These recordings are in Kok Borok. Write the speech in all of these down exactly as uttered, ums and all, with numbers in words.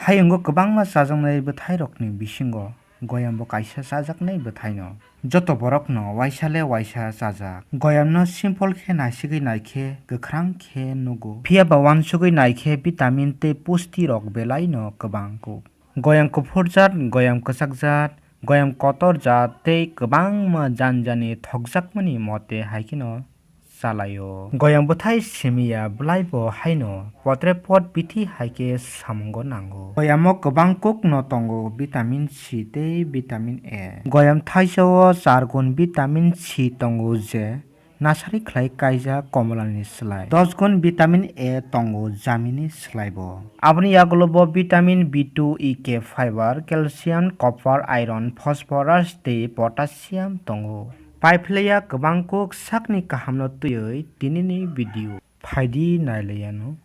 Hayungo kwbangma chajaknai bwthairokni bisingo goyambo kaisa chajaknai bwthaino. Joto borokno waisa le waisa chajak. Goyamno simple khe naisigwi naikhe kwkhwrang khe nugo. Phiyaba uansugwi naikhe vitamin tei pusti rok belaino kwbang kuk. Goyam kuphur jat, goyam kwchak jat, goyam kotor jat tei kwbangma janjani thokjakmani mote haikheno chalaio. Goyam bwthai simiya bwlaibo haino potre pot bithi hai khe samungo nango. Goyamo kwbang kukno tongo vitamin C tei vitamin A. Goyam thaisao char gun vitamin C tongo je nasari khlai kaijak komolani slai. Dos gun vitamin A tongo jamini slaibo. Aboni yagulobo vitamin B two, E K, fiber, calcium, copper, iron, phosphorus tei potassium tongo. Paiphlaiya kwbang kuk sakni kahamno twiwi tinini video. Phaidi nailaiano.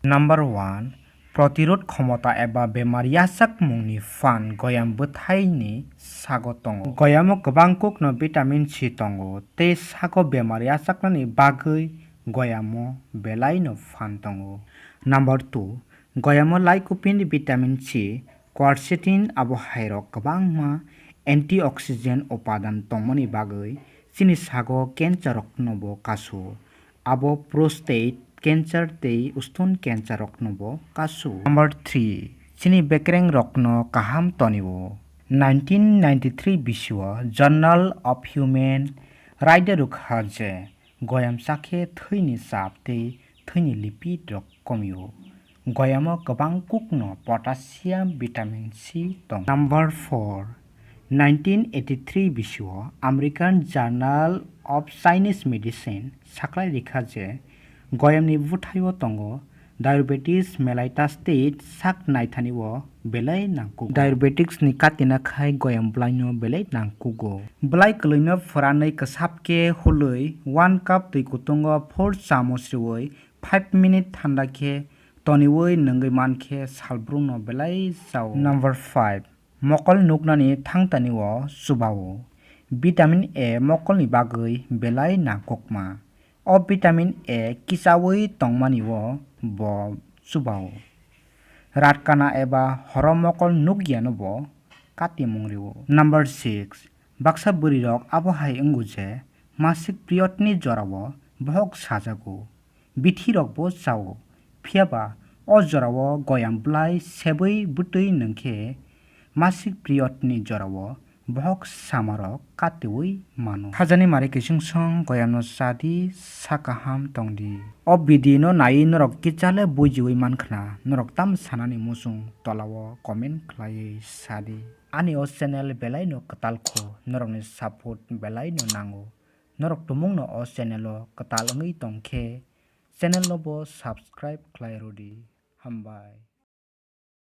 Number one, protirod khomota eba bemar yachakmungni phan goyam bwthaini sago tongo. Goyamo kwbang kukno vitamin C tongo tei sago bemar yachaknani bagwi goyamo belaino phan tongo. Number two, goyamo lycopene, vitamin C, quercetin abo hairok kwbangma antioxidant upadan tongmani bagwi chini sago cancer roknobo kasu. Abo prostate cancer tei stone cancer roknobo kasu. Number three, chini bekreng rokno kaham tonio. Nineteen ninety-three bisio Journal of Human Rights rwkha je goyam chakhe thwini chap tei thwini lipid rok komio. Goyamo kwbang kukno potassium, vitamin C tong. Number four, nineteen eighty-three bisio American Journal of Chinese Medicine saklai rikha je goyamni bwthaio tongo diabetes mellitus tei sak naithanio belai nangkuk. Diabetics ni katina khai goyam bwlaino belai nangkugo. Bwlai kwlwino phwranwi kwsap khe hulwi one cup twi kutungo four chamoch rwui five minute thanda khe toniwi nwngwi mankhe salbrumno belai chao. Number five, mokol nuknani thangtani o chubao. Vitamin A mokolni bagwi belai nangkukma. O vitamin A kichawi tongmani o bo chubao. Ratkana eba horo mokol nukyano bo katimung rio. Number six, baksa bwrwirok abo hai wngo je masik periodni jorao bohok sajago. Bithirokbo chao. Phiyaba o jorao goyam bwlai sebwi bwtwi nwngkhe masik periodni jorao bohok samarok katiwi mano. Khajani mari kiching song goyamno chadi, sa kaham tongdi. O video no naiwi norok kichale bujiwi mankhna, norok tam sanani muchung tolao comment khlaiwi sadi. Ani o channel belaino kwtal kho, norokni support belaino nango. Norok tumungno o channel o kwtal wngwi tongkhe, channel no bo subscribe khlai rwdi. Hambai.